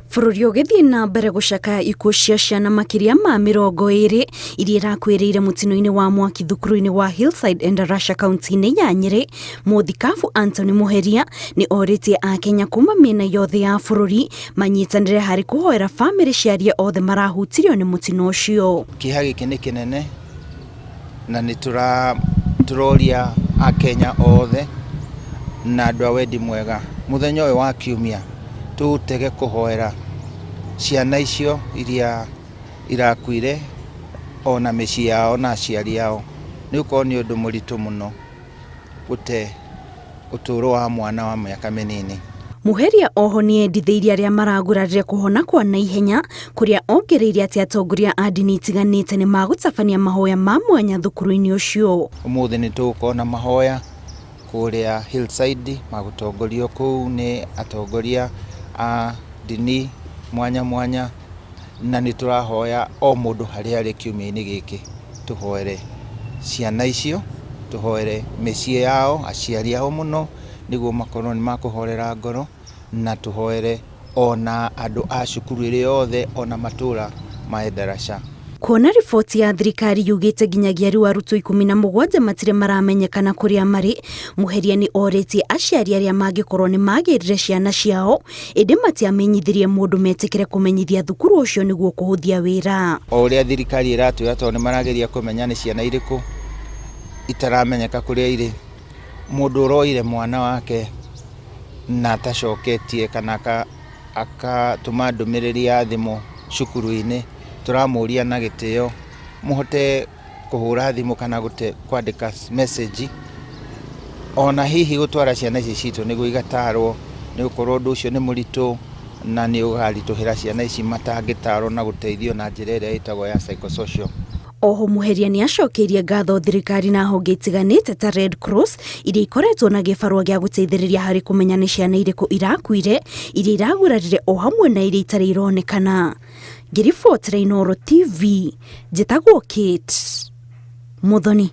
Bũrũri ũgĩthiĩ na mbere gũcakaya ikuũ cia ciana makĩria ma 20 iria irakuĩrĩire mũtino-inĩ wa mwaki thukuru-inĩ wa Hillside Endarasha kaunti-inĩ ya Nyĩrĩ, Mũthikabu Anthony Muheria nĩ orĩtie Akenya kuma mĩena yothe ya bũrũri manyitanĩre harĩ kũhoera bamĩrĩ cia arĩa othe marahutirio nĩ mũtino ũcio. Kĩeha gĩkĩ nĩ kĩnene na nĩ tũroria Akenya othe na andũ a wendi mwega mũthenya ũyũ wa kiumia tũũtege kũhoera ciana icio iria irakuire ona mĩciĩ yao na aciari ao, nĩ gũkorwo nĩ ũndũ mũritũ mũno gũte ũtũũro wa mwana wa mĩaka mĩnini. Muheria oho nĩ endithĩirie arĩa maragurarire kũhona kwa naihenya kũrĩa ongereire atĩ atongoria a ndini itiganĩte nĩ magũtabania mahoya ma mwanya thukuru-inĩ ũcio. Ũmũthĩ nĩ tũgũkorwo na mahoya kũrĩa Hillside magũtongorio kũu nĩ atongoria a ndini mwanya mwanya na nĩ tũrahoya o mũndũ harĩa arĩ kiumia-inĩ gĩkĩ tũhoere ciana icio, tũhoere mĩciĩ yao, aciari ao mũno nĩguo makorwo nĩ makũhorera ngoro na tũhoere ona andũ a cukuru ĩrĩ yothe ona matũra ma Endarasha. Kuona riboti ya thirikari yugĩte nginyagia rĩu arutwo 17 matirĩ maramenyekana kũrĩa marĩ, Muheria nĩ orĩtie aciari arĩa mangĩkorwo nĩ magĩrire ciana ciao ĩndĩ matiamenyithirie mũndũ metĩkĩre kũmenyithia thukuru ũcio nĩguo kũhũthia wĩra. O ũrĩa thirikari ĩratwĩra tondũ nĩ marageria kũmenya nĩ ciana irĩkũ itaramenyeka kũrĩa irĩ, mũndũ ũroire mwana wake na atacoketie kana akatũma ndũmĩrĩri ya thimũ cukuru-inĩ, tũramũria na gĩtĩo mũhote kũhũra thimũ kana gũte kwandĩka message ona hihi gũtwara ciana ici citũ nĩguo igatarwo nĩ gũkorwo ũndũ ũcio nĩ mũritũ na nĩ ũgaritũhĩra ciana ici matangĩtarwo na gũteithio na njĩra ĩrĩa ĩtagwo ya psychosocial. Oho Muheria nĩ acokeirie ngatho thirikari na honge itiganĩte ta Red Cross iria ikoretwo na gĩbarũa gĩa gũteithĩrĩria harĩ kũmenya nĩ ciana irĩkũ irakuire, iria iragurarire o hamwe na iria itarĩ ironekana. Ngĩribotera Inooro TV, njĩtagwo Kate Muthoni.